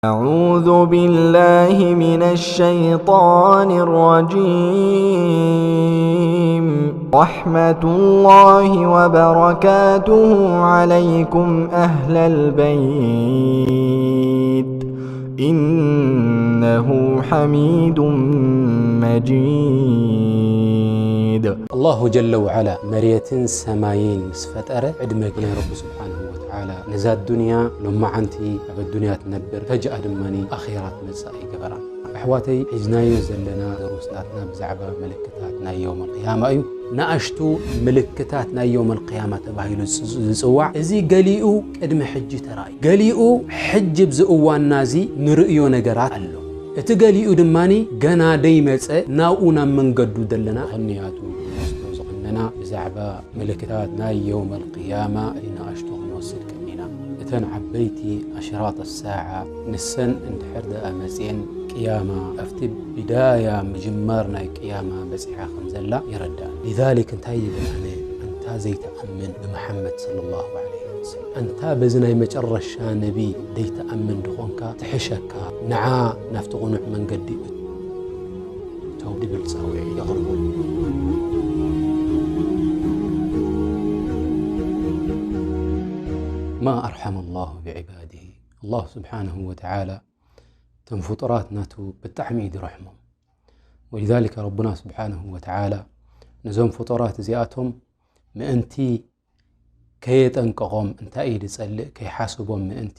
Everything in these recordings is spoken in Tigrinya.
أعوذ بالله من الشيطان الرجيم. رحمة الله وبركاته عليكم أهل البيت. إنه حميد مجيد. ኣላሁ ጀለ ወዓላ መሬትን ሰማይን ምስ ፈጠረ ዕድመ ናይ ረቢ ስብሓንሁ ወተዓላ ነዛ ዱንያ ሎማዓንቲ ኣብ ኣዱንያ ትነብር፣ ፈጅኣ ድማ ኣኼራ ትመጽእ ኣይገበራን። ኣሕዋተይ፣ ሒዝናዮ ዘለና ደሩስ ናትና ብዛዕባ ምልክታት ናይ የውመል ቅያማ እዩ። ንኣሽቱ ምልክታት ናይ የውመል ቅያማ ተባሂሉ ዝጽዋዕ፣ እዚ ገሊኡ ቅድሚ ሕጂ ተራእዩ፣ ገሊኡ ሕጂ ኣብዚ እዋንና እዚ ንርእዮ ነገራት ኣሎ። እቲ ገሊኡ ድማ ገና ደይመጸ ናብኡ ናብ መንገዱ ዘለና። ክንያቱ ንወስዶ ዝቐነና ብዛዕባ ምልክታት ናይ የውመል ቅያማ ንኣሽቱ ክንወስድ ቀኒና። እተን ዓበይቲ ኣሽራጥ ሳዓ ንሰን እንድሕር ደኣ መጽየን ቅያማ ኣብቲ ብዳያ ምጅማር ናይ ቅያማ በጺሓ ከም ዘላ ይረዳእ። ሊዛሊክ እንታይ ይብል ኣነ ኣንታ ዘይትኣምን ብመሓመድ ሰለላሁ ዐለይሂ ወሰለም፣ ኣንታ በዚ ናይ መጨረሻ ነቢ ዘይትኣምን ድኾንካ ትሕሸካ፣ ንዓ ናብቲ ቕኑዕ መንገዲ እተው ድብል ጻውዒት የቕርቡ። ማ ኣርሐመ ላሁ ብዕባድሂ። ኣላሁ ስብሓንሁ ወተዓላ እቶም ፍጡራት ናቱ ብጣዕሚ እዩ ዝረሕሞም። ወሊዛሊከ ረቡና ስብሓንሁ ወተዓላ ነዞም ፍጡራት እዚኣቶም ምእንቲ ከየጠንቀቖም እንታይ እዩ ዝጸልእ ከይሓስቦም ምእንቲ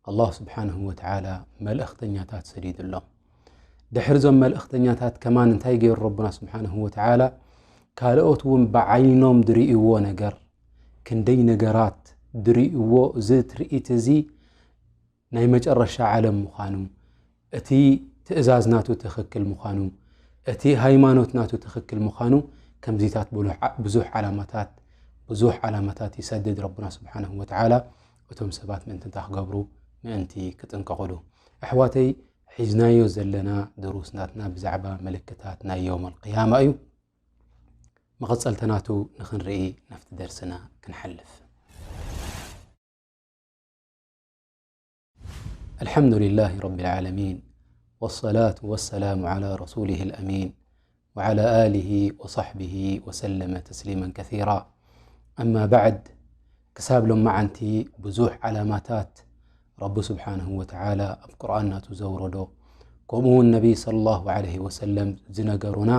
ኣላሁ ስብሓንሁ ወተዓላ መልእኽተኛታት ሰዲዱሎም። ድሕሪ እዞም መልእኽተኛታት ከማን እንታይ ገይሩ ረቡና ስብሓንሁ ወተዓላ? ካልኦት እውን ብዓይኖም ዝርእይዎ ነገር፣ ክንደይ ነገራት ዝርእይዎ፣ እዚ ትርኢት እዚ ናይ መጨረሻ ዓለም ምዃኑ፣ እቲ ትእዛዝ ናቱ ትኽክል ምዃኑ፣ እቲ ሃይማኖት ናቱ ትኽክል ምዃኑ፣ ከምዚታት ብሉሕ-፣ ብዙሕ ዓላማታት፣ ብዙሕ ዓላማታት ይሰድድ ረቡና ስብሓንሁ ወተዓላ፣ እቶም ሰባት ምእንቲ እንታይ ክገብሩ? ምእንቲ ክጥንቀቑሉ። ኣሕዋተይ፣ ሒዝናዮ ዘለና ድሩስ ናትና ብዛዕባ ምልክታት ናይ የውመል ቅያማ እዩ። መቐጸልታ ናቱ ንኽንርኢ ናብቲ ደርስና ክንሓልፍ። الحمد لله رب العالمين، والصلاة والسلام على رسوله الأمين، وعلى آله وصحبه وسلم تسليما كثيرا. أما بعد، ክሳብ ሎማዓንቲ ብዙሕ ዓላማታት ረቢ ስብሓንሁ ወተዓላ ኣብ ቁርኣን ናቱ ዘውረዶ፣ ከምኡ እውን ነቢይ ሰለላሁ ዐለይሂ ወሰለም ዝነገሩና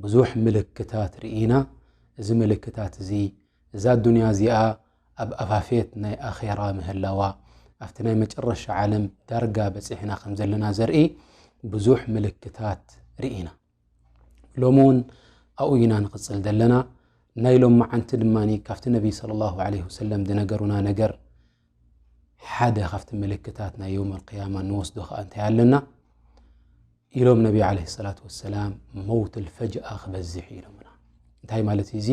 ብዙሕ ምልክታት ርኢና። እዚ ምልክታት እዚ፣ እዛ ዱንያ እዚኣ ኣብ ኣፋፌት ናይ ኣኼራ ምህላዋ፣ ኣብቲ ናይ መጨረሻ ዓለም ዳርጋ በጺሕና ከም ዘለና ዘርኢ ብዙሕ ምልክታት ርኢና። ሎሚ እውን ኣብኡ ኢና ንቕጽል ዘለና። ናይ ሎማዓንቲ ድማ ካብቲ ነቢይ ሰለላሁ ዐለይሂ ወሰለም ዝነገሩና ነገር፣ ሓደ ካብቲ ምልክታት ናይ የውመል ቅያማ ንወስዶ ከኣ እንታይ ኣለና? ኢሎም ነቢ ዐለይሂ ሰላቱ ወሰላም፣ መውት ልፈጅኣ ክበዝሕ እዩ ኢሎምና። እንታይ ማለት እዩ እዚ?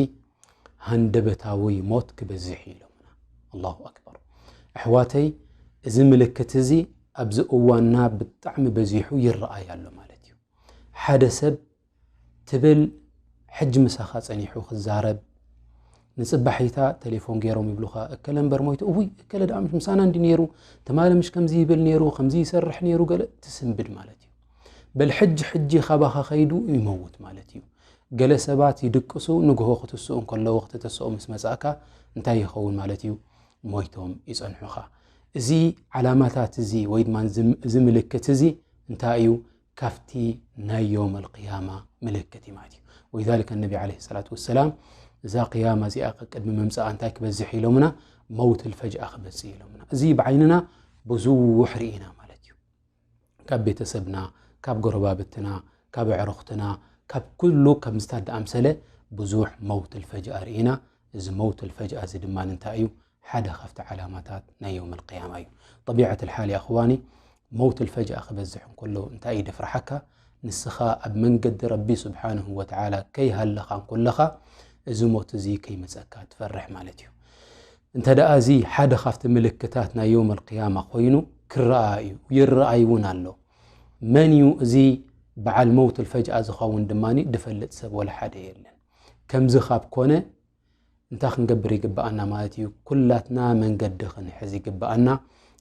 ሃንደበታዊ ሞት ክበዝሕ እዩ ኢሎምና። ኣላሁ ኣክበር። ኣሕዋተይ፣ እዚ ምልክት እዚ ኣብዚ እዋንና ብጣዕሚ በዚሑ ይረኣይ ኣሎ ማለት እዩ። ሓደ ሰብ ትብል ሕጂ ምሳኻ ጸኒሑ ክዛረብ፣ ንጽባሒታ ቴሌፎን ገይሮም ይብሉኻ፣ እከለ እምበር ሞይቱ፣ እውይ፣ እከለ ደኣ ምሽ ምሳና እንዲ ነይሩ፣ ትማሊ ምሽ ከምዚ ይብል ነይሩ፣ ከምዚ ይሰርሕ ነይሩ፣ ገለ ትስንብድ ማለት እዩ። በል ሕጂ ሕጂ ካባኻ ከይዱ ይመውት ማለት እዩ። ገለ ሰባት ይድቅሱ፣ ንግሆ ክትስኡ እንከለዉ፣ ክተተስኦም ምስ መጻእካ እንታይ ይኸውን ማለት እዩ? ሞይቶም ይጸንሑኻ። እዚ ዓላማታት እዚ ወይ ድማ እዚ፣ እዚ ምልክት እዚ እንታይ እዩ? ካብቲ ናይ የውመል ቅያማ ምልክት እዩ ማለት እዩ። ወሊዛሊከ ነቢ ዐለይሂ ሰላቱ ወሰላም እዛ ቅያማ እዚኣ ቅድሚ ምምጻኣ እንታይ ክበዝሕ ኢሎምና? መውት ልፈጅኣ ክመጽእ ኢሎምና። እዚ ብዓይንና ብዙሕ ርኢና ማለት እዩ። ካብ ቤተሰብና፣ ካብ ጎረባብትና፣ ካብ ኣዕሩኽትና፣ ካብ ኩሉ ከምዚታት ዝኣምሰለ ብዙሕ መውት ልፈጅኣ ርኢና። እዚ መውት ልፈጅኣ እዚ ድማ እንታይ እዩ? ሓደ ካብቲ ዓላማታት ናይ የውመል ቅያማ እዩ። ጠቢዐት ልሓል፣ ያ እኽዋኒ፣ መውት ልፈጅኣ ክበዝሕ እንከሎ እንታይ እዩ ደፍርሓካ? ንስኻ ኣብ መንገዲ ረቢ ስብሓንሁ ወተዓላ ከይሃለኻ እንከለኻ፣ እዚ ሞት እዚ ከይመጸካ ትፈርሕ ማለት እዩ። እንተ ደኣ እዚ ሓደ ካብቲ ምልክታት ናይ የውመል ቅያማ ኮይኑ ክረኣ እዩ፣ ይረኣይ እውን ኣሎ። መን እዩ እዚ በዓል መውት ልፈጅኣ ዝኸውን ድማ ድፈልጥ ሰብ ወላ ሓደ የለን። ከምዚ ካብ ኮነ እንታይ ክንገብር ይግብኣና ማለት እዩ? ኩላትና መንገዲ ክንሕዝ ይግብኣና።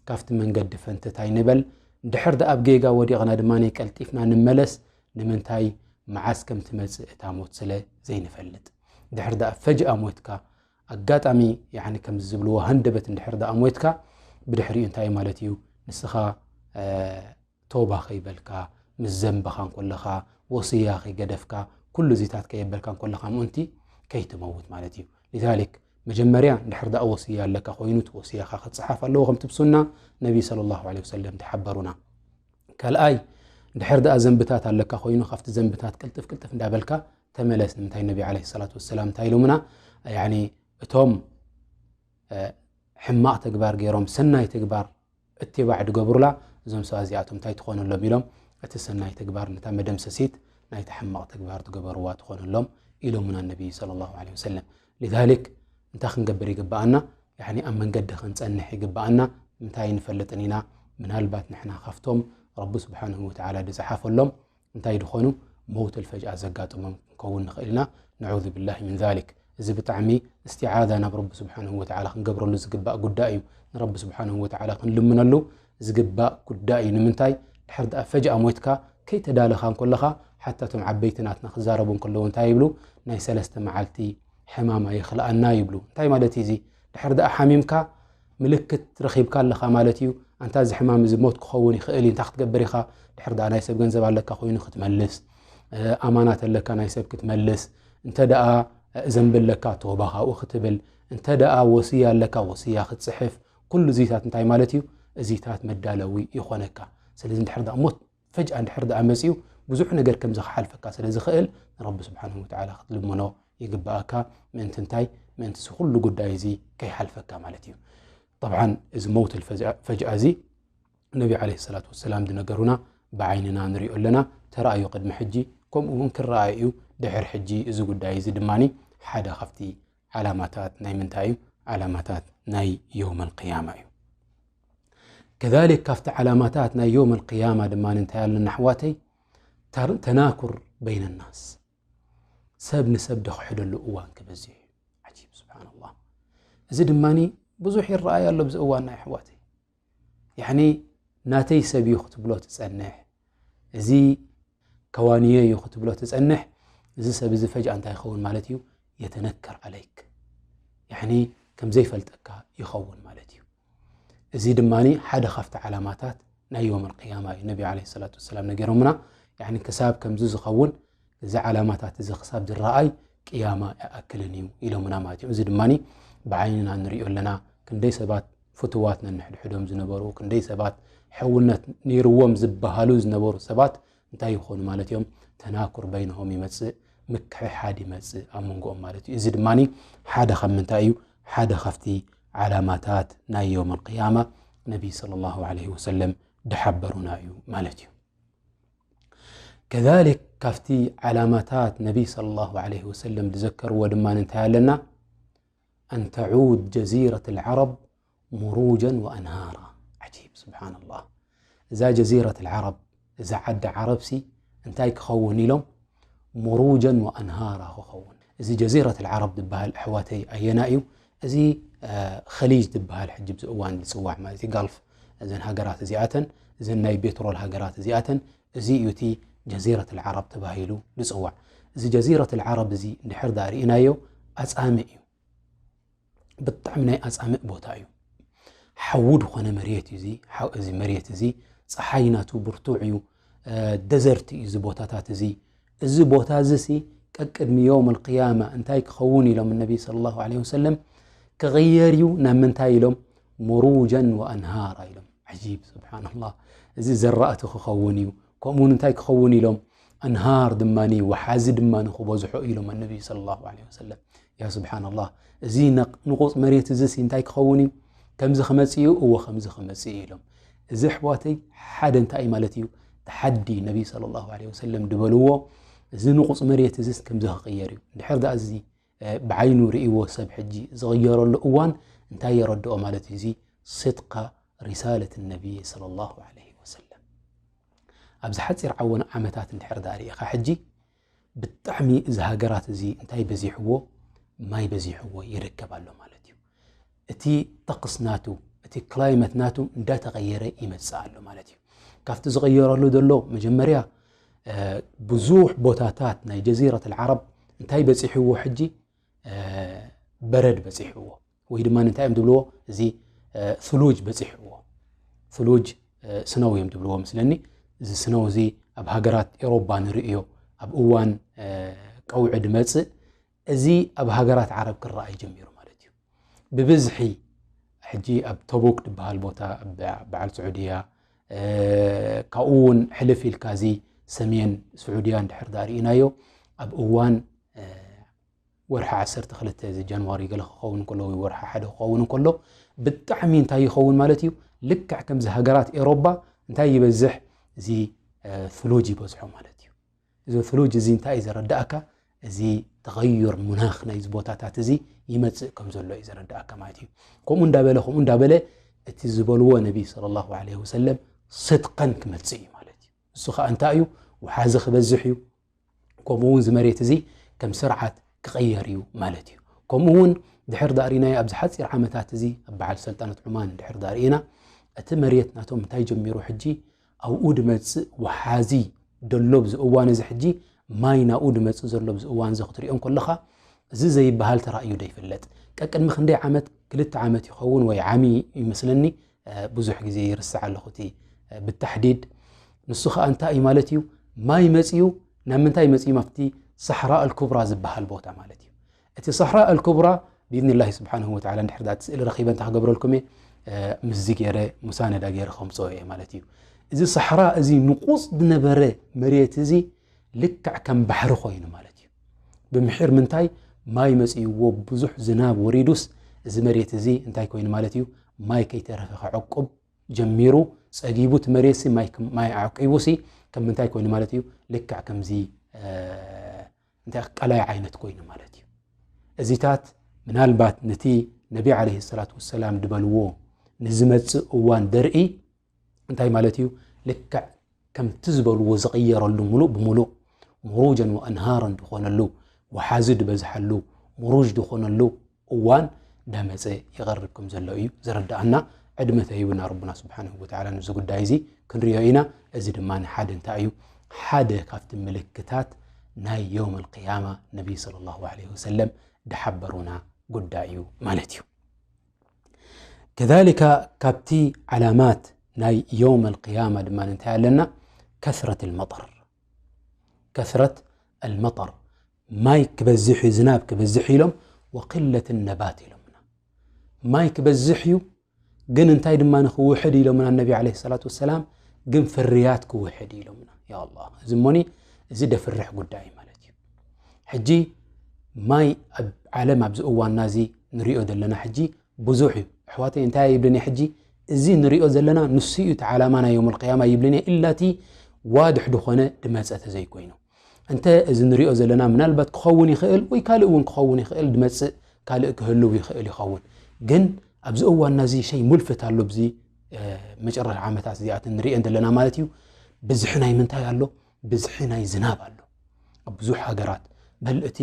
ካብቲ መንገዲ ፈንተት ኣይንበል። ድሕር ደኣ ኣብ ጌጋ ወዲቕና ድማ ቀልጢፍና ንመለስ። ንምንታይ? መዓስ ከም ትመጽእ እታ ሞት ስለ ዘይንፈልጥ። ድሕር ደኣ ፈጅኣ ሞትካ፣ ኣጋጣሚ፣ ያኒ፣ ከምዚ ዝብልዎ ሃንደበት እንድሕር ደኣ ሞትካ፣ ብድሕሪኡ እንታይ ማለት እዩ? ንስኻ፣ እ፣ ቶባ ከይበልካ፣ ምስ ዘንብኻ እንከለኻ፣ ወስያ ከይገደፍካ፣ ኩሉ እዚታት ከየበልካ እንከለኻ ምእንቲ ከይትመውት ማለት እዩ። ሊዛሊክ፣ መጀመርያ እንድሕር ደኣ ወስያ ኣለካ ኮይኑ፣ እቲ ወስያኻ ክጽሓፍ ኣለዎ፣ ከምቲ ብሱና ነቢ ሰለላሁ ዐለይሂ ወሰለም ተሓበሩና። ካልኣይ፣ እንድሕር ደኣ ዘንብታት ኣለካ ኮይኑ፣ ካብቲ ዘንብታት ቅልጥፍ ቅልጥፍ እንዳበልካ ተመለስ። ንምንታይ? ነቢ ዐለይሂ ሰላቱ ወሰላም እንታይ ኢሎምና? ያኒ፣ እቶም፣ እ፣ ሕማቕ ተግባር ገይሮም ሰናይ ተግባር እትባዕ ድገብሩላ፣ እዞም ሰባት እዚኣቶም እንታይ ትኾነሎም ኢሎም? እቲ ሰናይ ተግባር፣ ነታ መደምሰሲት ናይቲ ሕማቕ ተግባር ትገበርዋ ትኾነሎም ኢሎምና ነቢ ሰለላሁ ዐለይሂ ወሰለም። ሊዛሊክ፣ እንታይ ክንገብር ይግብኣና? ያኒ፣ ኣብ መንገዲ ክንጸንሕ ይግብኣና። እንታይ ንፈልጥን ኢና? ምናልባት ንሕና ካብቶም ረቢ ስብሓንሁ ወተዓላ ዝጸሓፈሎም እንታይ ድኾኑ? መውተል ፈጅኣ ዘጋጥሞም ክንከውን ንኽእል ኢና። ነዑዙ ቢላሂ ምን ዛሊክ። እዚ ብጣዕሚ እስቲዓዛ ናብ ረቢ ስብሓንሁ ወተዓላ ክንገብረሉ ዝግባእ ጉዳይ እዩ። ንረቢ ስብሓንሁ ወተዓላ ክንልምነሉ ዝግባእ ጉዳይ እዩ። ንምንታይ? ድሕር ደኣ ፈጅኣ ሞትካ፣ ከይተዳለኻ እንከለኻ፣ ሓታ እቶም ዓበይቲ ናትና ክዛረቡ እንከለዉ እንታይ ይብሉ? ናይ ሰለስተ መዓልቲ ሕማም ኣይኽልኣና ይብሉ። እንታይ ማለት እዩ እዚ? ድሕር ደኣ ሓሚምካ፣ ምልክት ረኺብካ ኣለኻ ማለት እዩ። ኣንታ እዚ ሕማም እዚ ሞት ክኸውን ይኽእል እዩ፣ እንታይ ክትገብር ኢኻ? ድሕር ደኣ ናይ ሰብ ገንዘብ ኣለካ ኮይኑ ክትመልስ፣ እ፣ ኣማናት ኣለካ ናይ ሰብ ክትመልስ፣ እንተ ደኣ፣ እ፣ ዘንቢ ኣለካ ቶባ ካብኡ ክትብል፣ እንተ ደኣ ወስያ ኣለካ ወስያ ክትጽሕፍ፣ ኩሉ እዚታት እንታይ ማለት እዩ? እዚታት መዳለዊ ይኾነካ። ስለዚ እንድሕር ደኣ ሞት ፈጅኣ እንድሕር ደኣ መጺኡ፣ ብዙሕ ነገር ከምዚ ክሓልፈካ ስለ ዝኽእል፣ ንረቢ ስብሓንሁ ወተዓላ ክትልምኖ ይግብኣካ። ምእንቲ እንታይ? ምእንቲ እዚ ኩሉ ጉዳይ እዚ ከይሓልፈካ ማለት እዩ። ጠብዓን፣ እዚ መውት ፈጅኣ እዚ ነቢ ዐለይሂ ሰላቱ ወሰላም ዝነገሩና፣ ብዓይንና ንሪኦ ኣለና፣ ተራእዩ ቅድሚ ሕጂ፣ ከምኡ እውን ክረኣይ እዩ ድሕር ሕጂ። እዚ ጉዳይ እዚ ድማ ሓደ ካብቲ ዓላማታት ናይ ምንታይ እዩ? ዓላማታት ናይ የውመል ቅያማ እዩ። ከዛሊክ፣ ካብቲ ዓላማታት ናይ የውመል ቅያማ ድማ እንታይ ኣለና ኣሕዋተይ? ተር-፣ ተናኩር በይነ ናስ፣ ሰብ ንሰብ ደኽሕደሉ እዋን ክበዝሕ እዩ። ዓጂብ፣ ስብሓንላህ። እዚ ድማ ብዙሕ ይረኣይ ኣሎ ኣብዚ እዋን ናይ ኣሕዋተይ። ያኒ፣ ናተይ ሰብ እዩ ክትብሎ ትጸንሕ፣ እዚ ከዋንዮ እዩ ክትብሎ ትጸንሕ፣ እዚ ሰብ እዚ ፈጅኣ እንታይ ይኸውን ማለት እዩ? የተነከር ዓለይክ፣ ያኒ፣ ከም ዘይፈልጠካ ይኸውን ማለት እዩ። እዚ ድማ ሓደ ካብቲ ዓላማታት ናይ የውመል ቅያማ እዩ። ነቢ ዐለይሂ ሰላቱ ወሰላም ነጊሮምና፣ ያኒ፣ ክሳብ ከምዚ ዝኸውን፣ እዚ ዓላማታት እዚ ክሳብ ዝረኣይ ቅያማ ኣይኣክልን እዩ ኢሎምና ማለት እዩ። እዚ ድማ ብዓይንና ንሪኦ ኣለና። ክንደይ ሰባት ፍቱዋት ነንሕድሕዶም ዝነበሩ፣ ክንደይ ሰባት ሕውነት ነይርዎም ዝበሃሉ ዝነበሩ ሰባት እንታይ ይኾኑ ማለት እዮም? ተናኩር በይንሆም ይመጽእ፣ ምክሕሓድ ይመጽእ ኣብ መንጎኦም ማለት እዩ። እዚ ድማ ሓደ ካብ ምንታይ እዩ? ሓደ ካብቲ ዓላማታት ናይ የውመል ቅያማ ነቢ ሰለላሁ ዐለይሂ ወሰለም ድሓበሩና እዩ ማለት እዩ። ከዛሊክ፣ ካብቲ ዓላማታት ነቢ ሰለላሁ ዐለይሂ ወሰለም ዝዘከርዎ ድማ እንታይ ኣለና? ኣን ተዑድ ጀዚረት ልዓረብ ሙሩጀን ወኣንሃራ። ዓጂብ፣ ስብሓንላህ። እዛ ጀዚረት ልዓረብ፣ እዛ ዓዲ ዓረብሲ እንታይ ክኸውን ኢሎም? ሙሩጀን ወኣንሃራ ክኸውን። እዚ ጀዚረት ልዓረብ ዝበሃል፣ ኣሕዋተይ፣ ኣየና እዩ? እዚ፣ እ፣ ኸሊጅ ዝበሃል ሕጂ ብዚ እዋን ዝጽዋዕ ማለት እዩ፣ ጋልፍ፣ እዘን ሃገራት እዚኣተን፣ እዘን ናይ ቤትሮል ሃገራት እዚኣተን፣ እዚ እዩ እቲ ጀዚረት ልዓረብ ተባሂሉ ዝጽዋዕ። እዚ ጀዚረት ልዓረብ እዚ እንድሕር ደኣ ርኢናዮ፣ ኣጻምእ እዩ። ብጣዕሚ ናይ ኣጻምእ ቦታ እዩ። ሓዊ ዝኾነ መሬት እዩ እዚ። ሓው-፣ እዚ መሬት እዚ ጸሓይ ናቱ ብርቱዕ እዩ። እ፣ ደዘርት እዩ እዚ ቦታታት እዚ። እዚ ቦታ እዚ ሲ ቀቅድሚ የውም ኣልቅያማ እንታይ ክኸውን ኢሎም ነቢ ሰለላሁ ዐለይሂ ወሰለም፣ ክቕየር እዩ። ናብ ምንታይ ኢሎም? ሙሩጀን ወኣንሃራ ኢሎም። ዓጂብ፣ ስብሓንላህ። እዚ ዘራእቲ ክኸውን እዩ። ከምኡ እውን እንታይ ክኸውን ኢሎም? ኣንሃር ድማ፣ ወሓዚ ድማ ክበዝሖ ኢሎም ነቢ ሰለላሁ ዐለይሂ ወሰለም። ያ ስብሓንላህ፣ እዚ ነቕ-፣ ንቑጽ መሬት እዚ ሲ እንታይ ክኸውን እዩ? ከምዚ ክመጽእ እዩ? እወ፣ ከምዚ ክመጽእ እዩ ኢሎም። እዚ ኣሕዋተይ ሓደ እንታይ ማለት እዩ? ተሓዲ ነቢ ሰለላሁ ዐለይሂ ወሰለም ዝበልዎ፣ እዚ ንቑጽ መሬት እዚ ከምዚ ክቕየር እዩ። እንድሕር ደኣ እዚ፣ እ፣ ብዓይኑ ርእይዎ ሰብ ሕጂ ዝቕየረሉ እዋን እንታይ የረድኦ ማለት እዩ? እዚ ስድቃ ሪሳለት ነቢ ሰለላሁ ዐለይሂ ወሰለም። ኣብዚ ሓጺር ዓወን ዓመታት እንድሕር ደኣ ርኢኻ ሕጂ ብጣዕሚ እዚ ሃገራት እዚ እንታይ በዚሕዎ? ማይ በዚሕዎ ይርከብ ኣሎ ማለት እዩ። እቲ ጠቕስ ናቱ፣ እቲ ክላይመት ናቱ እንዳተቐየረ ይመጽእ ኣሎ ማለት እዩ። ካብቲ ዝቐየረሉ ዘሎ መጀመርያ ብዙሕ ቦታታት ናይ ጀዚረት ዓረብ እንታይ በፂሕዎ ሕጂ? በረድ በፂሕዎ ወይ ድማ እንታይ እዮም ዝብልዎ? እዚ ثلوج በፂሕዎ። ثلوج ስነው እዮም ዝብልዎ ምስለኒ። እዚ ስነው እዚ ኣብ ሃገራት ኤሮባ ንርእዮ። ኣብ እዋን ቀውዒ ድመፅእ እዚ ኣብ ሃገራት ዓረብ ክረኣይ ጀሚሩ ማለት እዩ። ብብዝሒ ሕጂ ኣብ ተቡክ ዝበሃል ቦታ በዓል ስዑድያ፣ ካብኡ እውን ሕልፍ ኢልካ እዚ ሰሜን ስዑድያ እንድሕር ዳ ርኢናዮ ኣብ እዋን ወርሒ ዓሰርተ ክልተ እዚ ጃንዋሪ ገለ ክኸውን ከሎ ወይ ወርሒ ሓደ ክኸውን ከሎ ብጣዕሚ እንታይ ይኸውን ማለት እዩ? ልክዕ ከምዚ ሃገራት ኤሮባ እንታይ ይበዝሕ? እዚ ثلوج ይበዝሖ ማለት እዩ። እዚ ثلوج እዚ እንታይ እዩ ዘረዳእካ? እዚ ተغير مناخ ናይዚ ቦታታት እዚ ይመፅእ ከም ዘሎ እዩ ዘረዳእካ ማለት እዩ። ከምኡ እንዳበለ ከምኡ እንዳበለ እቲ ዝበልዎ ነቢ صلى الله عليه وسلم صدقا ክመፅእ እዩ ማለት እዩ። እሱ ከዓ እንታይ እዩ? ውሓዚ ክበዝሕ እዩ። ከምኡ እውን እዚ መሬት እዚ ከም ስርዓት ክቕየር እዩ ማለት እዩ። ከምኡ እውን ድሕር ዳርኢናዮ ኣብዚ ሓፂር ዓመታት እዚ ኣብ በዓል ሰልጣነት ዑማን ድሕር ዳርኢና እቲ መሬት ናቶም እንታይ ጀሚሩ ሕጂ ኣብኡ ድመፅእ ወሓዚ ደሎ ኣብዚ እዋን እዚ ሕጂ ማይ ናብኡ ድመፅእ ዘሎ ኣብዚ እዋን እዚ ክትሪኦ እንከለኻ እዚ ዘይበሃል ተራእዩ ደይፍለጥ። ቀቅድሚ ክንደይ ዓመት ክልተ ዓመት ይኸውን ወይ ዓሚ ይመስለኒ ብዙሕ ግዜ ይርስዕ ኣለኹ እቲ ብታሕዲድ ንሱ ከዓ እንታይ እዩ ማለት እዩ? ማይ መፅዩ ናብ ምንታይ መፅዩ? ኣብቲ ሳሕራ ኣልኩብራ ዝበሃል ቦታ ማለት እዩ። እቲ ሳሕራ ኣልኩብራ ብኢዝኒላሂ ስብሓንሁ ወተዓላ እንድሕር ዳኣ እቲ ስእሊ ረኺበ እንታይ ክገብረልኩም እየ ምስዚ ገይረ ሙሳነዳ ገይረ ከምፅኦ እየ ማለት እዩ። እዚ ሳሕራ እዚ ንቑፅ ዝነበረ መሬት እዚ ልክዕ ከም ባሕሪ ኮይኑ ማለት እዩ። ብምሒር ምንታይ ማይ መፅይዎ ብዙሕ ዝናብ ወሪዱስ እዚ መሬት እዚ እንታይ ኮይኑ ማለት እዩ? ማይ ከይተረፈ ከዕቁብ ጀሚሩ። ፀጊቡ እቲ መሬት ሲ ማይ ከም- ማይ ኣዕቂቡ ሲ ከም ምንታይ ኮይኑ ማለት እዩ? ልክዕ ከምዚ እንታይ ቀላይ ዓይነት ኮይኑ ማለት እዩ። እዚታት ምናልባት ነቲ ነቢ ዓለይሂ ሰላቱ ወሰላም ድበልዎ ንዝመፅእ እዋን ደርኢ እንታይ ማለት እዩ? ልክዕ ከምቲ ዝበልዎ ዝቕየረሉ ሙሉእ ብሙሉእ ሙሩጀን ወኣንሃረን ዝኾነሉ ወሓዚ ድበዝሓሉ ሙሩጅ ዝኾነሉ እዋን ዳመፀ ይቐርብ ከም ዘሎ እዩ ዘረድኣና። ዕድመ ተሂቡና ረቡና ስብሓንሁ ወተዓላ ንዚ ጉዳይ እዚ ክንሪኦ ኢና። እዚ ድማ ሓደ እንታይ እዩ? ሓደ ካብቲ ምልክታት ናይ የውም ኣልቅያማ ነቢይ ሰለላሁ ዐለይሂ ወሰለም ድሓበሩና ጉዳይ እዩ ማለት እዩ። ከዛሊካ ካብቲ ዓላማት ናይ የውም ኣልቅያማ ድማ እንታይ ኣለና? ከስረት ልመጠር። ከስረት ኣልመጠር ማይ ክበዝሕ እዩ፣ ዝናብ ክበዝሕ ኢሎም፣ ወቅለት ነባት ኢሎምና። ማይ ክበዝሕ እዩ፣ ግን እንታይ ድማ ክውሕድ ኢሎምና ነቢ ዓለይሂ ሰላቱ ወሰላም፣ ግን ፍርያት ክውሕድ ኢሎምና። ያ ኣላህ፣ እዚ እሞኒ እዚ ደፍርሕ ጉዳይ ማለት እዩ። ሕጂ ማይ ኣብ ዓለም ኣብዚ እዋንና እዚ ንሪኦ ዘለና ሕጂ ብዙሕ እዩ። ኣሕዋተይ እንታይ ይብልን እየ ሕጂ፣ እዚ ንሪኦ ዘለና ንሱ እዩ እቲ ዓላማ ናይ የውመል ቅያማ ይብልን እየ፣ ኢላ እቲ ዋድሕ ድኾነ ድመፀ ተዘይኮይኑ። እንተ እዚ ንሪኦ ዘለና ምናልባት ክኸውን ይኽእል ወይ ካልእ እውን ክኸውን ይኽእል፣ ድመፅእ ካልእ ክህልው ይኽእል ይኸውን። ግን ኣብዚ እዋንና እዚ ሸይ ሙልፍት ኣሎ፣ ብዚ መጨረሻ ዓመታት እዚኣትን ንሪኤን ዘለና ማለት እዩ። ብዝሒ ናይ ምንታይ ኣሎ? ብዝሒ ናይ ዝናብ ኣሎ ኣብ ብዙሕ ሃገራት። በል እቲ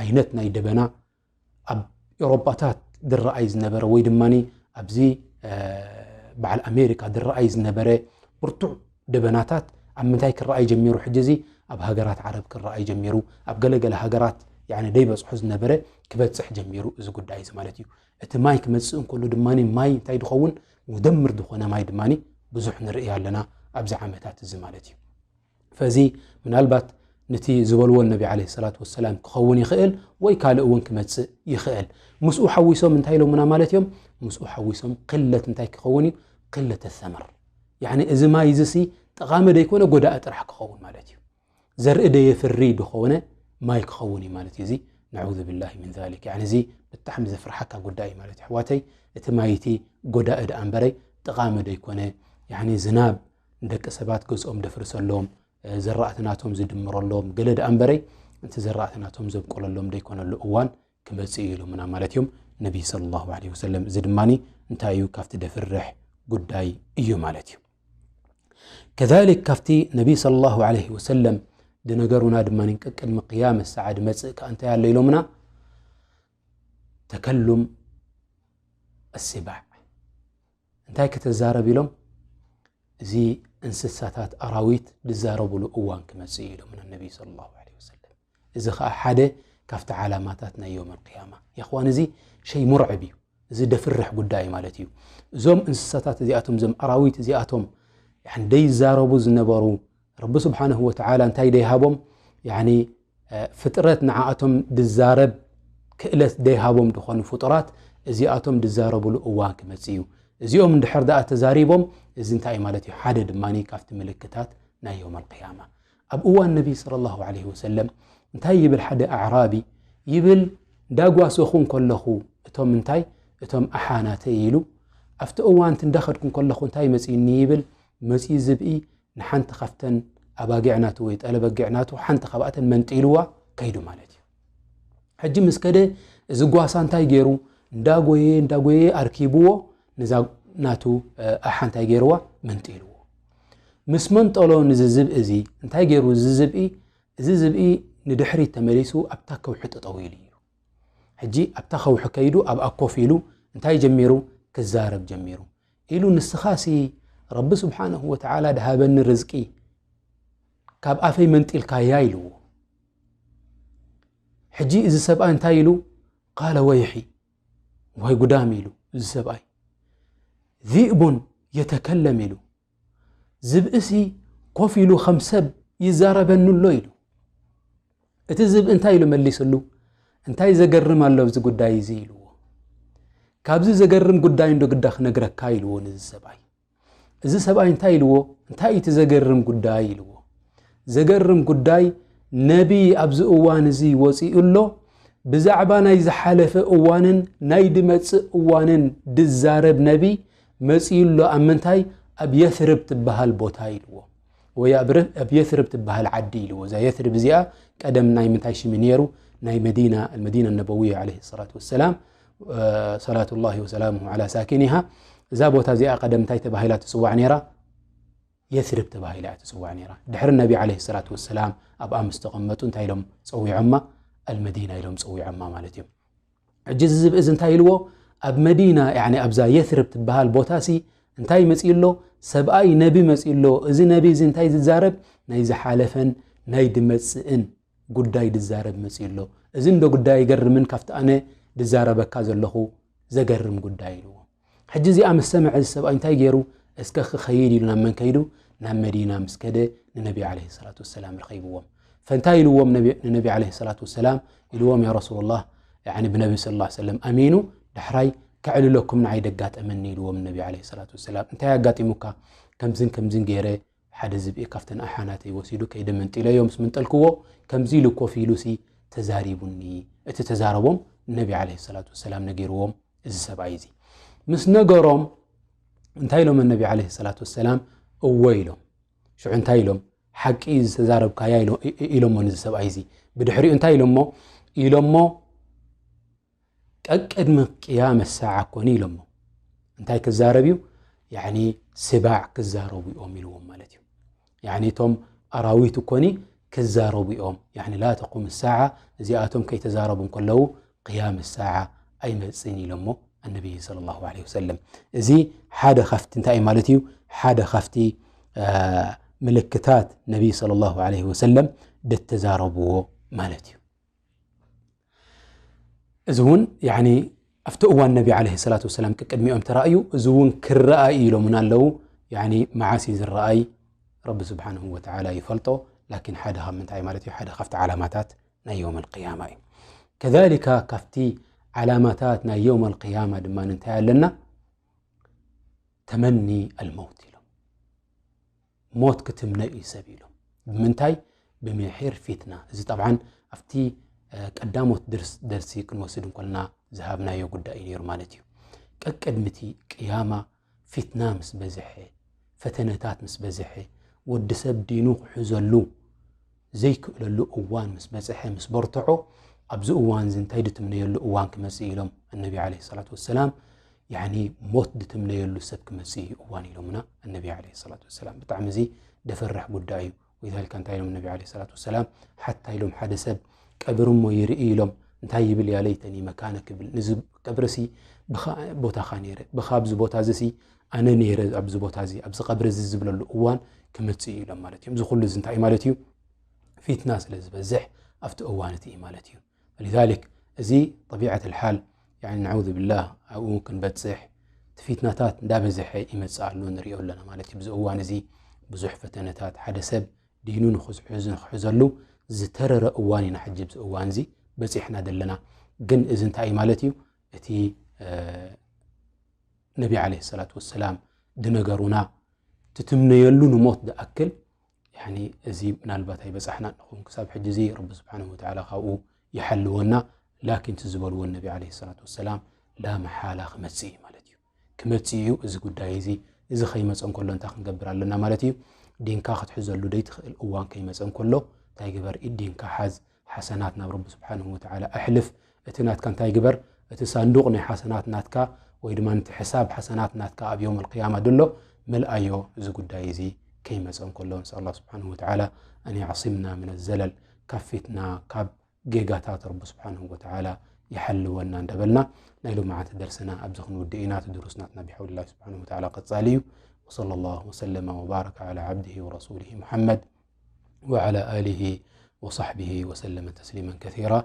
ዓይነት ናይ ደበና ኣብ ኤውሮጳታት ዝረኣይ ዝነበረ ወይ ድማ ኣብዚ በዓል ኣሜሪካ ዝረኣይ ዝነበረ ብርቱዕ ደበናታት ኣብ ምንታይ ክረኣይ ጀሚሩ? ሕጂ እዚ ኣብ ሃገራት ዓረብ ክረኣይ ጀሚሩ። ኣብ ገለገለ ሃገራት ያኒ ደይበፅሖ ዝነበረ ክበፅሕ ጀሚሩ እዚ ጉዳይ እዚ ማለት እዩ። እቲ ማይ ክመፅእ እንከሎ ድማ ማይ እንታይ ድኸውን? ሙደምር ዝኾነ ማይ ድማ ብዙሕ ንርኢ ኣለና ኣብዚ ዓመታት እዚ ማለት እዩ። ፈዚ ምናልባት ነቲ ዝበልዎ ነቢ ዓለይሂ ሰላቱ ወሰላም ክኸውን ይኽእል ወይ ካልእ እውን ክመፅእ ይኽእል። ምስኡ ሓዊሶም እንታይ ኢሎምና ማለት እዮም? ምስኡ ሓዊሶም ቅለት እንታይ ክኸውን እዩ? ቅለት ሰመር። ያኒ እዚ ማይ እዚ ሲ ጠቓሚ ደይኮነ ጎዳኢ ጥራሕ ክኸውን ማለት እዩ። ዘርኢ ደየፍሪ ድኾነ ማይ ክኸውን እዩ ማለት እዩ። እዚ ነዑዙ ቢላሂ ሚን ዛሊክ። ያኒ እዚ ብጣዕሚ ዘፍርሓካ ጉዳይ እዩ ማለት እዩ። ኣሕዋተይ እቲ ማይ እቲ ጎዳኢ ደኣ እምበረይ ጠቓሚ ደይኮነ። ያኒ ዝናብ ንደቂ ሰባት ገዝኦም ደፍርሰሎም፣ ዘራእቲ ናቶም ዝድምረሎም ገለ ደኣ እምበረይ፣ እቲ ዘራእቲ ናቶም ዘብቆለሎም ደይኮነሉ እዋን ክመጽእ እዩ ኢሎምና ማለት እዮም ነቢ ሰለላሁ ዐለይሂ ወሰለም። እዚ ድማ እንታይ እዩ? ካብቲ ደፍርሕ ጉዳይ እዩ ማለት እዩ። ከዛሊክ ካብቲ ነቢ ሰለላሁ ዐለይሂ ወሰለም ድነገሩና ድማ ቅቅድሚ ቅያመ ሰዓ ድመጽእ ከኣ እንታይ ኣሎ ኢሎምና? ተከሉም ኣስባዕ። እንታይ ክተዛረብ ኢሎም? እዚ እንስሳታት ኣራዊት ዝዛረብሉ እዋን ክመጽእ እዩ ኢሎም ነቢ ሰለላሁ ዐለይሂ ወሰለም። እዚ ኸዓ ሓደ ካብቲ ዓላማታት ናይ የውመል ቅያማ። የኽዋን፣ እዚ ሸይ ሙርዕብ እዩ። እዚ ደፍርሕ ጉዳይ ማለት እዩ። እዞም እንስሳታት እዚኣቶም፣ እዞም ኣራዊት እዚኣቶም፣ ያኒ ደይዛረቡ ዝነበሩ፣ ረቢ ስብሓንሁ ወተዓላ እንታይ ደይሃቦም? ያኒ፣ እ፣ ፍጥረት ንዓኣቶም ድዛረብ ክእለት ደይሃቦም ዝኾኑ ፍጡራት፣ እዚኣቶም ድዛረብሉ እዋን ክመጽእ እዩ። እዚኦም እንድሕር ደኣ ተዛሪቦም፣ እዚ እንታይ ማለት እዩ? ሓደ ድማ ካብቲ ምልክታት ናይ የውመል ቅያማ። ኣብ እዋን ነቢ ሰለላሁ ዐለይሂ ወሰለም እንታይ ይብል ሓደ ኣዕራቢ? ይብል፣ እንዳጓሰኹ እንከለኹ እቶም እንታይ፣ እቶም ኣሓናተይ ኢሉ፣ ኣብቲ እዋን እቲ እንዳኸድኩ እንከለኹ እንታይ መጺእኒ ይብል፣ መጺኡ ዝብኢ ንሓንቲ ካብተን ኣባጊዕ ናቱ ወይ ጠለበጊዕ ናቱ ሓንቲ ካብኣተን መንጢልዋ ከይዱ ማለት እዩ። ሕጂ ምስ ከደ እዚ ጓሳ እንታይ ገይሩ? እንዳጎየ፣ እንዳጎየ ኣርኪብዎ ነዛ ናቱ፣ እ፣ ኣሓ እንታይ ገይርዋ? መንጢልዎ። ምስ መንጠሎ ንዚ ዝብኢ እዚ እንታይ ገይሩ? እዚ ዝብኢ፣ እዚ ዝብኢ ንድሕሪት ተመሊሱ ኣብታ ከውሒ ጠጠው ኢሉ እዩ። ሕጂ ኣብታ ከውሒ ከይዱ ኣብኣ ኮፍ ኢሉ እንታይ ጀሚሩ? ክዛረብ ጀሚሩ። ኢሉ፣ ንስኻሲ ረቢ ስብሓንሁ ወተዓላ ድሃበኒ ርዝቂ ካብ ኣፈይ መንጢልካያ ኢልዎ። ሕጂ እዚ ሰብኣይ እንታይ ኢሉ? ቃለ ወይሒ፣ ወይ ጉዳም ኢሉ እዚ ሰብኣይ። ዚእቡን የተከለም ኢሉ። ዝብእሲ ኮፍ ኢሉ ከም ሰብ ይዛረበኒ ኣሎ ኢሉ። እቲ ዝብኢ እንታይ ኢሉ መሊስሉ? እንታይ ዘገርም ኣሎ ኣብዚ ጉዳይ እዚ ኢልዎ። ካብዚ ዘገርም ጉዳይ እንዶ ግዳ ክነግረካ ኢልዎ ነዚ ሰብኣይ። እዚ ሰብኣይ እንታይ ኢልዎ? እንታይ እዩ እቲ ዘገርም ጉዳይ ኢልዎ። ዘገርም ጉዳይ፣ ነቢ ኣብዚ እዋን እዚ ወፂኡ ኣሎ። ብዛዕባ ናይ ዝሓለፈ እዋንን ናይ ድመፅእ እዋንን ድዛረብ ነቢ መፂኡ ኣሎ። ኣብ ምንታይ? ኣብ የስርብ ትበሃል ቦታ ኢልዎ። ወይ ኣብ ረ-፣ ኣብ የስርብ ትበሃል ዓዲ ኢልዎ። እዛ የስርብ እዚኣ ቀደም ናይ ምንታይ ሽም ነይሩ? ናይ መዲና፣ መዲና ነበውያ ዓለይሂ ሰላቱ ወሰላም፣ እ፣ ሰላቱላሂ ወሰላሙሁ ዓላ ሳኪኒሃ። እዛ ቦታ እዚኣ ቀደም እንታይ ተባሂላ ትፅዋዕ ነይራ? የስርብ ተባሂላ እያ ትፅዋዕ ነይራ። ድሕሪ ነቢ ዓለይሂ ሰላቱ ወሰላም ኣብኣ ምስ ተቐመጡ እንታይ ኢሎም ፀዊዖማ? ኣልመዲና ኢሎም ፀዊዖማ ማለት እዮም። ሕጂ እዚ ዝብኢ እዚ እንታይ ኢልዎ? ኣብ መዲና፣ ያኒ ኣብዛ የስርብ ትበሃል ቦታሲ እንታይ መፂኡ ኣሎ? ሰብኣይ ነቢ መፂኡ ኣሎ። እዚ ነቢ እዚ እንታይ ዝዛረብ? ናይ ዝሓለፈን ናይ ድመፅእን ጉዳይ ድዛረብ መፂኡ ኣሎ። እዚ እንዶ ጉዳይ ይገርምን ካብቲ ኣነ ድዛረበካ ዘለኹ ዘገርም ጉዳይ ኢልዎ። ሕጂ እዚኣ ምስ ሰምዐ እዚ ሰብኣይ እንታይ ገይሩ? እስከ ክኸይድ ኢሉ ናብ መን ከይዱ? ናብ መዲና ምስ ከደ ንነቢ ዓለይሂ ሰላቱ ወሰላም ረኸይብዎም። ፈንታይ ኢልዎም ነቢ-፣ ንነቢ ዓለይሂ ሰላቱ ወሰላም ኢልዎም፣ ያ ረሱሉላህ፣ ያኒ ብነቢ ሰለላሁ ዐለይሂ ወሰለም ኣሚኑ ዳሕራይ ከዕልለኩም ንዓይ ደጋጠመኒ ኢልዎም ንነቢ ዓለይሂ ሰላቱ ወሰላም። እንታይ ኣጋጢሙካ? ከምዝን ከምዝን ገይረ ሓደ ዝብኢ ካብተን ኣሓናተይ ወሲዱ ከይደ መንጢለዮ፣ ምስ መንጠልክዎ ከምዚ ኢሉ ኮፍ ኢሉሲ ተዛሪቡኒ። እቲ ተዛረቦም ንነቢ ዓለይሂ ሰላቱ ወሰላም ነጊርዎም። እዚ ሰብኣይ እዚ ምስ ነገሮም እንታይ ኢሎም ነቢ ዓለይሂ ሰላቱ ወሰላም? እወ ኢሎም። ሽዑ እንታይ ኢሎም? ሓቂ ዝተዛረብካያ ኢሎ-፣ ኢ-፣ ኢ-፣ ኢሎሞ ነዚ ሰብኣይ እዚ። ብድሕሪኡ እንታይ ኢሎሞ? ኢሎሞ ቀቅድሚ ቅያመ ሰዓ ኮኒ ኢሎሞ። እንታይ ክዛረብ እዩ? ያኒ ስባዕ ክዛረቡ እዮም ኢልዎም ማለት እዩ። ያኒ እቶም ኣራዊት ኮኒ ክዛረቡ እዮም። ያኒ ላ ተቁም ሰዓ፣ እዚኣቶም ከይተዛረቡ እንከለዉ ቅያም ሰዓ ኣይመጽእን ኢሎሞ ኣነቢ ሰለላሁ ዐለይሂ ወሰለም። እዚ ሓደ ካብቲ እንታይ እዩ ማለት እዩ? ሓደ ካብቲ፣ አ፣ ምልክታት ነቢ ሰለላሁ ዐለይሂ ወሰለም ደተዛረብዎ ማለት እዩ። እዚ እውን ያኒ ኣብቲ እዋን ነቢ ዓለይሂ ሰላቱ ወሰላም ቅድሚኦም ተራእዩ፣ እዚ እውን ክረኣይ ኢሎምና ኣለዉ። ያኒ መዓስ እዩ ዝረኣይ? ረቢ ስብሓንሁ ወተዓላ ይፈልጦ። ላኪን ሓደ ካብ ምንታይ ማለት እዩ? ሓደ ካብቲ ዓላማታት ናይ የውመል ቅያማ እዩ። ከዛሊካ ካብቲ ዓላማታት ናይ የውመል ቅያማ ድማ እንታይ ኣለና? ተመኒ ኣልመውት ኢሎም። ሞት ክትምነ እዩ ሰብ ኢሎም። ብምንታይ? ብምሒር ፊትና። እዚ ጠብዓን ኣብቲ፣ እ፣ ቀዳሞት ድርስ-፣ ደርሲ ክንወስድ እንኮልና ዝሃብናዮ ጉዳይ እዩ ነይሩ ማለት እዩ። ቀቅድሚ እቲ ቅያማ ፊትና ምስ በዝሐ፣ ፈተነታት ምስ በዝሐ፣ ወዲ ሰብ ዲኑ ክሕዘሉ ዘይክእለሉ እዋን ምስ በጽሐ፣ ምስ በርትዖ፣ ኣብዚ እዋን እዚ እንታይ ድትምነየሉ እዋን ክመጽእ ኢሎም ኣነቢ ዓለይሂ ሰላቱ ወሰላም፣ ያኒ ሞት ድትምነየሉ ሰብ ክመጽእ እዩ እዋን ኢሎምና ኣነቢ ዓለይሂ ሰላቱ ወሰላም። ብጣዕሚ እዚ ደፈርሕ ጉዳይ እዩ። ወሊዛሊካ እንታይ ኢሎም ነቢ ዓለይሂ ሰላቱ ወሰላም፣ ሓታ ኢሎም ሓደ ሰብ ቀብሪ እሞ ይርኢ ኢሎም፣ እንታይ ይብል? ያ ለይተኒ መካነ ክብል፣ ንዚ ቀብርሲ ብኻ ቦታኻ ነይረ፣ ብኻ ኣብዚ ቦታ እዚሲ ኣነ ነይረ ኣብዚ ቦታ እዚ ኣብዚ ቀብሪ እዚ ዝብለሉ እዋን ክመጽእ እዩ ኢሎም ማለት እዮም። እዚ ኩሉ እዚ እንታይ ማለት እዩ? ፊትና ስለ ዝበዝሕ ኣብቲ እዋን እቲ እዩ ማለት እዩ። فلذلك እዚ طبيعة الحال يعني نعوذ بالله ኣብኡ ክንበጽሕ እቲ ፊትናታት እንዳበዝሐ ይመጽእ ኣሎ ንሪኦ ኣለና ማለት እዩ። ኣብዚ እዋን እዚ ብዙሕ ፈተነታት ሓደ ሰብ ዲኑ ንኽሕዝ ንኽሕዘሉ ዝተረረ እዋን ኢና ሕጂ ኣብዚ እዋን እዚ በጺሕና ዘለና። ግን እዚ እንታይ እዩ ማለት እዩ? እቲ ነቢ ዓለይሂ ሰላቱ ወሰላም ድነገሩና ትትምነየሉ ንሞት ድኣክል ያኒ እዚ ምናልባት ኣይበጻሕና ንኹን ክሳብ ሕጂ እዚ ረቢ ስብሓንሁ ወተዓላ ካብኡ ይሓልወና። ላኪን እቲ ዝበልዎ ነቢ ዓለይሂ ሰላቱ ወሰላም ላ መሓላ ክመጽእ እዩ ማለት እዩ። ክመጽእ እዩ እዚ ጉዳይ እዚ። እዚ ከይመጸ እንከሎ እንታይ ክንገብር ኣለና ማለት እዩ? ዲንካ ክትሕዘሉ ደይትኽእል እዋን ከይመጸ እንከሎ እንታይ ግበር? ኢድ ዲንካ ሓዝ። ሓሰናት ናብ ረቢ ስብሓንሁ ወተዓላ ኣሕልፍ። እቲ ናትካ እንታይ ግበር? እቲ ሳንዱቕ ናይ ሓሰናት ናትካ ወይ ድማ እቲ ሕሳብ ሓሰናት ናትካ ኣብ የውም ኣልቅያማ ድሎ መልኣዮ። እዚ ጉዳይ እዚ ከይመፀ እንከሎ ንስ ኣላ ስብሓንሁ ወተዓላ ኣን ያዕሲምና ምን ዘለል ካብ ፊትና ካብ ጌጋታት ረቢ ስብሓንሁ ወተዓላ ይሓልወና እንዳበልና ናይ ሎማዓንቲ ደርስና ኣብዚ ክንውድእ ኢና። እቲ ድሩስ ናትና ብሓውልላ ስብሓንሁ ወተዓላ ቀፃሊ እዩ። وصلى الله وسلم وبارك على عبده ورسوله محمد وعلى آله وصحبه وسلم تسليما كثيرا.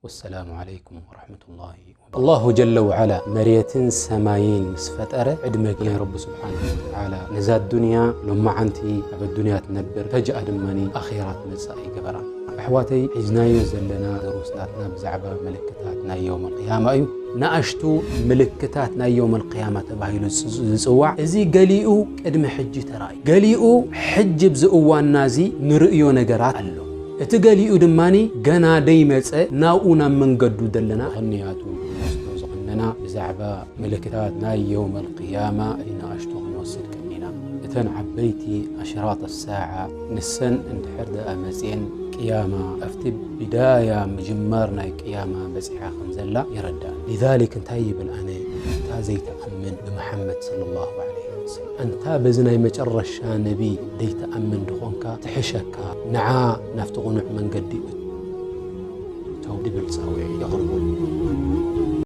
والسلام عليكم ورحمة الله وبركاته. ኣላሁ ጀለ ወዓላ መሬትን ሰማይን ምስ ፈጠረ ዕድመ ገይሩ ረቢ ስብሓንሁ ወተዓላ ነዛ ዱንያ ሎማዓንቲ ኣብ ኣዱንያ ትነብር ፈጅኣ ድማ ኣኼራ ትመጽእ ኣይገበራን። ኣሕዋተይ ሒዝናዮ ዘለና ደሩስ ናትና ብዛዕባ ምልክታት ናይ የውም ኣልቅያማ እዩ። ንኣሽቱ ምልክታት ናይ የውም ኣልቅያማ ተባሂሉ ዝጽዋዕ እዚ ገሊኡ ቅድሚ ሕጂ ተራእዩ። ገሊኡ ሕጂ ኣብዚ እዋንና እዚ ንርእዮ ነገራት ኣሎ። እቲ ገሊኡ ድማ ገና ደይመጸ ናብኡ ናብ መንገዱ ዘለና። ቕንያቱ ንወስዶ ዝቕነና ብዛዕባ ምልክታት ናይ የውም ኣልቅያማ ንኣሽቱ ክንወስድ ቀኒና። እተን ዓበይቲ ኣሽራጥ ኣሳዓ ንሰን እንድሕር ደኣ መጽየን ቅያማ ኣብቲ ብዳያ ምጅማር ናይ ቅያማ በጺሓ ከም ዘላ ይረዳእ። ሊዛሊክ እንታይ ይብል ኣነ እታ ዘይትኣምን ብመሓመድ ሰለላሁ ዐለይሂ ወሰለም ኣንታ በዚ ናይ መጨረሻ ነቢ ዘይትኣምን ድኾንካ ትሕሸካ ንዓ ናብቲ ቕኑዕ መንገዲ እተው ድብል ጻውዒ የቕርቡ።